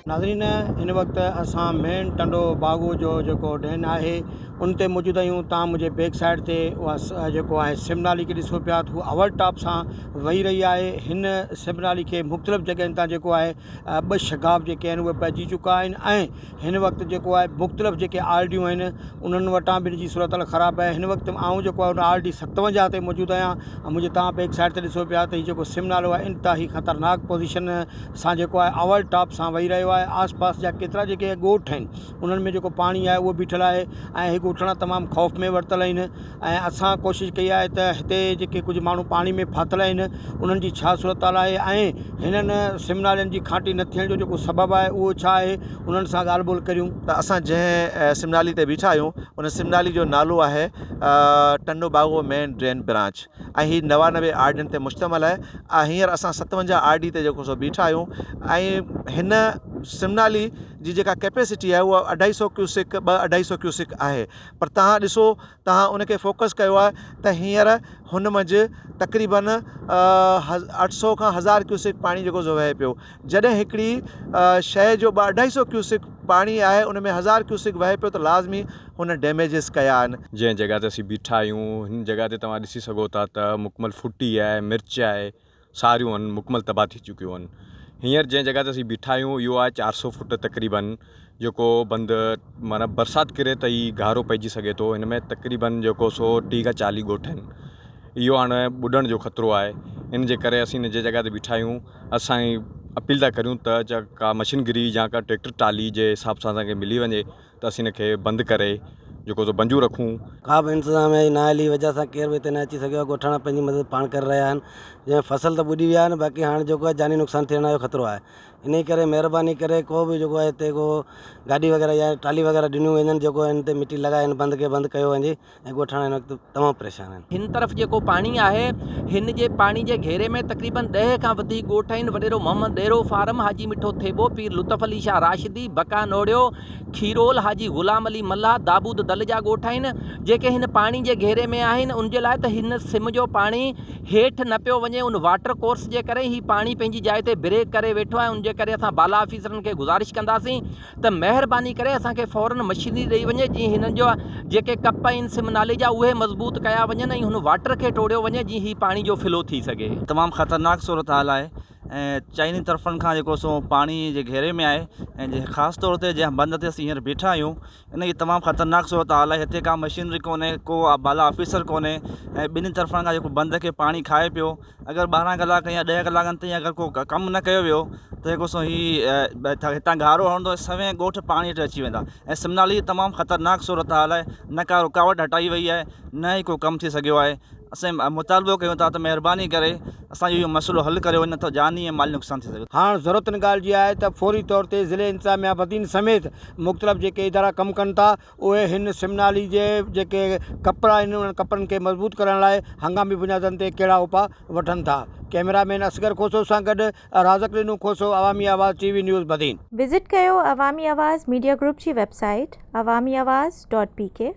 ناظرين هن وقت اسان مين ٽنڊو باگو جو جيڪو ڊين آهي ان تي موجود آهيون تان منهنجي بيڪ سائيڊ تي اها جيڪو آهي سم نالي کي ڏسو پيا ته هو اور ٽاپ سان وهي رهي آهي هن سم نالي کي مختلف جڳهين تان جيڪو آهي ٻه شگاف جيڪي آهن اهي پئجي چڪا آهن ۽ هن وقت جيڪو آهي مختلف جيڪي آر ڊيون آهن انهن وٽان به ان جي صورتحال خراب آهي هن وقت آئون جيڪو آهي ان آر ڊي 57 تي موجود آهيان ۽ منهنجي توهان بيڪ سائيڊ تي ڏسو پيا ته هي جيڪو سم نالو آهي انتهائي خطرناڪ پوزيشن سان جيڪو آهي اول ٽاپ سان وهي رهيو آهي آس پاس جا ڪيترا جيڪي ڳوٺ آهن انهن ۾ جيڪو پاڻي آهي اهو بيٺل آهي ۽ هي ڳوٺاڻا تمام خوف ۾ ورتل آهن ۽ اسان ڪوشش ڪئي آهي ته هتي جيڪي ڪجهه ماڻهو پاڻي ۾ ڦاٿل آهن انهن جي ڇا صورتحال آهي ۽ هنن سم نالين جي کانٽي نه ٿيڻ جو جيڪو سبب آهي اهو ڇا آهي انهن سان ڳالهه ٻولهه ڪريون. ته اسان جنهن سم نالي تي بيٺا آهيون ان سم نالي جو نالو آهي Tando Bago main drain branch ۽ هي 99 آر ڊين تي مشتمل آهي ۽ هينئر اسان 57 آر ڊي تي جيڪو سو بيٺا آهيون ۽ هن سم نالي جي جيڪا ڪيپيسٽي آهي اها اڍائي سو ڪيوسڪ ٻه اڍائي سو ڪيوسڪ آهي پر توهان ڏسو توهان ان کي فوڪس ڪيو آهي ته هينئر هن منجهه تقريبن اٺ سو کان هزار ڪيوسڪ پاڻي جيڪو سو وهي پيو جڏهن هڪڙي شيء جو ٻه اڍائي سو ڪيوسڪ پاڻي آهي ان ۾ هزار ڪيوسڪ وهي پيو ته لازمي هن ڊيميجز ڪيا آهن. جنهن جڳهه تي اسين بيٺا آهيون هن جڳهه تي توهان ڏسي سگهو ٿا ته مڪمل ڦٽي آهي مرچ آهي ساريون آهن مڪمل تباهه ٿي چڪيون آهن هينئر جنهن جڳهه تي اسين بيٺا آهيون اهو آهي 400 فوٽ تقريبن جيڪو بند معنيٰ برسات ڪري ته هي گهارو پئجي سگهي ٿو هن ۾ تقريبن جيڪو سو 30 کان 40 ڳوٺ آهن اهو هاڻي ٻڏڻ جو خطرو آهي ان جي ڪري اسين هن جي جڳهه تي بيٺا آهيون اسان اپيل ٿا ڪريون ته ڪا مشينگري يا ڪا ٽريڪٽر ٽرالي جي حساب سان اسانکي ملي وڃي ته اسين ان کي بند ڪري جيڪو سو بنجون رکون. ڪا به انتظاميا جي نااهلي جي وجهه سان ڪير به هتي نه اچي سگهيو آهي ڳوٺاڻا پنهنجي مدد پاڻ ڪري رهيا آهن جنهن ۾ فصل ته ٻڏي ويا آهن باقي هاڻ جيڪو آهي جاني نقصان ٿيڻ جو خطرو آهي انهي ڪري مهرباني ڪري ڪو به جيڪو آهي هتي ڪو گاڏي وغيره يا ٽرالي وغيره ڏنيون وڃن جيڪو هن تي مٽي لڳائي هن بند کي بند ڪيو وڃي ۽ ڳوٺاڻا هن وقت تمام پريشان آهن. هن طرف جيڪو پاڻي آهي هن جي پاڻي جي گهيري ۾ تقريبن 10 کان وڌيڪ ڳوٺ آهن وڏيرو محمد ڏيرو فارم، حاجي مٺو ٿيٻو، پير لطف علي شاهه راشدي، بقا نوڙيو، کيرول، حاجي غلام علي ملاح، دابود دل جا ڳوٺ آهن جيڪي هن پاڻي جي گهيري ۾ آهن ان جي لاء ته هن سم جو پاڻي هيٺ نه پيو وڃي ان واٽر ڪورس جي ڪري هي پاڻي پنهنجي جاء تي بريڪ ڪري ويٺو آهي ان جي ڪري اسان بالا آفيسرن کي گذارش ڪنداسين ته مهرباني ڪري اسان کي فورن مشينري ڏئي وڃي جيئن هنن جا جيڪي ڪپ آهن سم نالي جا اهي مضبوط ڪيا وڃن ۽ هن واٽر کي ٽوڙيو وڃي جيئن هي پاڻي جو فلو ٿي سگهي. تمام خطرناڪ صورتحال آهي ۽ چئني طرفن کان جيڪو سو پاڻي جي گهيري ۾ آهي ۽ خاص طور تي جنهن بند تي اسين هينئر بيٺا آهيون ان جي تمام خطرناڪ صورتحال آهي هتي ڪا مشينري ڪونهي ڪو بالا آفيسر ڪونهي ۽ ٻنهي طرفن کان جيڪو بند کي پاڻي کائي پيو اگر 12 ڪلاڪ يا 10 ڪلاڪن تائين اگر ڪو ڪم نه ڪيو ويو ته جيڪو سو هي هتان گهارو هڻندو سوين ڳوٺ پاڻي هيٺ اچي ويندا ۽ سم نالي جي تمام خطرناڪ صورتحال آهي نه ڪا رڪاوٽ هٽائي وئي آهي نه ئي ڪو ڪم ٿي سگهيو آهي اسين مطالبو ڪيون ٿا ته مهرباني ڪري اسانجو اهو مسئلو حل ڪريو نه ته جاني ۽ مالي نقصان ٿي سگهي ٿو. هاڻ ضرورت ان ڳالهه جي آهي ته فوري طور تي ضلعي انتظاميا بدين سميت مختلف جيڪي ادارا ڪم ڪن ٿا اهي هن سم نالي جي جيڪي ڪپڙا آهن انهن ڪپڙن کي مضبوط ڪرڻ لاء هنگامي بنيادن تي ڪهڙا اپاء وٺن ٿا. ڪئميرا مين اصغر کوسو سان گڏ رازق ڏنو کوسو عوامي آواز ٽي وي نيوز بدين. وزٽ ڪيو عوامي آواز ميڊيا گروپ جي web site Awami Awaz dot P K.